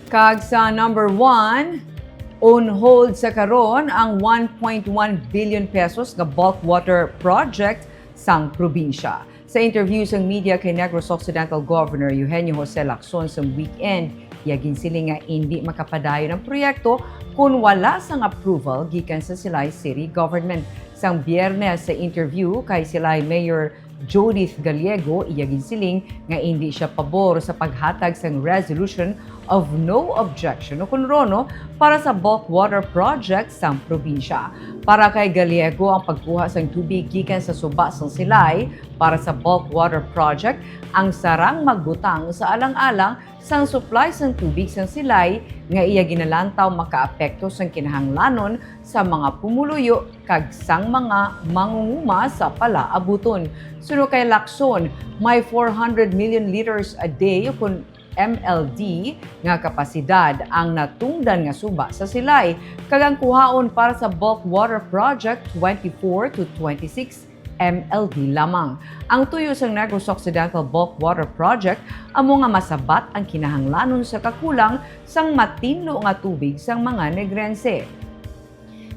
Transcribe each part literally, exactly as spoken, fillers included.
Kag sa number one, on hold sa karon ang one point one billion pesos nga bulk water project sang probinsya. Sa interview sang media kay Negros Occidental Governor Eugenio Jose Lacson sa weekend, iya ginsiling nga indi makapadayon ang proyekto kon wala sang approval gikan sa Silay City Government. Sang Biyernes sa interview kay Silay Mayor Judith Gallego, iya ginsiling nga indi siya pabor sa paghatag sang resolution of no objection o kon RONO para sa bulk water project sang probinsya. Para kay Gallego, ang pagkuha sang tubig gikan sa suba sang Silay para sa bulk water project ang sarang magbutang sa alang-alang sang supply sang tubig sang Silay nga iya ginalantaw makaapekto sang kinahanglanon sa mga pumuluyo kag sang mga mangunguma sa palaabuton. Suno kay Lacson, may four hundred million liters a day o kon M L D nga kapasidad ang natungdan nga suba sa Silay, kag ang kuhaon para sa bulk water project twenty-four to twenty-six M L D lamang. Ang tuyo sang Negros Occidental Bulk Water Project amo nga masabat ang kinahanglanon sa kakulang sang matinlo nga tubig sang mga Negrense.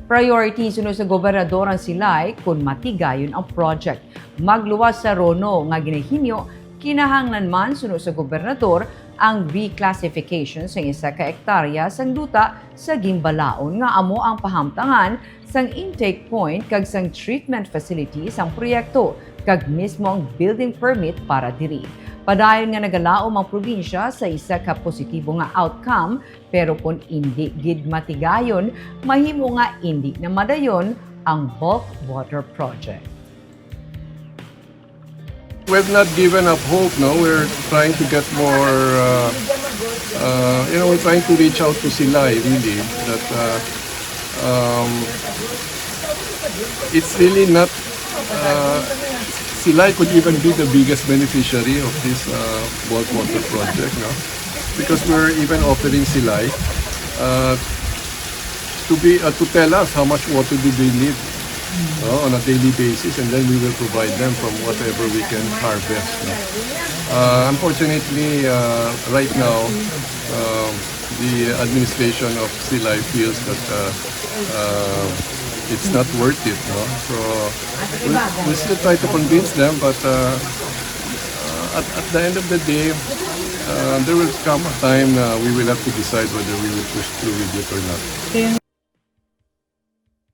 Priority suno sa gobernador ang Silay kon matigayon ang project. Magluwas sa RONO nga ginahinyo, kinahanglan man suno sa gobernador ang reclassification sang isa ka ektarya sang duta sa Gimbalaon nga amo ang pahamtangan sang intake point kag sang treatment facility sang proyekto, kag mismo ang building permit para diri. Padayon nga nagalaom ang probinsya sa isa ka positibo nga outcome, pero kon indi gid matigayon, mahimo nga indi na madayon ang bulk water project. We've not given up hope, no? We're trying to get more, uh, uh, you know, we're trying to reach out to Silay, really, that, uh, um, it's really not, uh, Silay could even be the biggest beneficiary of this, uh, bulk water project, no? Because we're even offering Silay, uh, to be, uh, to tell us how much water do they need, no, on a daily basis, and then we will provide them from whatever we can harvest, no? Uh, unfortunately, uh, right now, uh, the administration of Silay feels that, uh, uh, it's not worth it, no? So we, we still try to convince them, but, uh, uh, at, at the end of the day, uh, there will come a time na we will have to decide whether we will push through with it or not.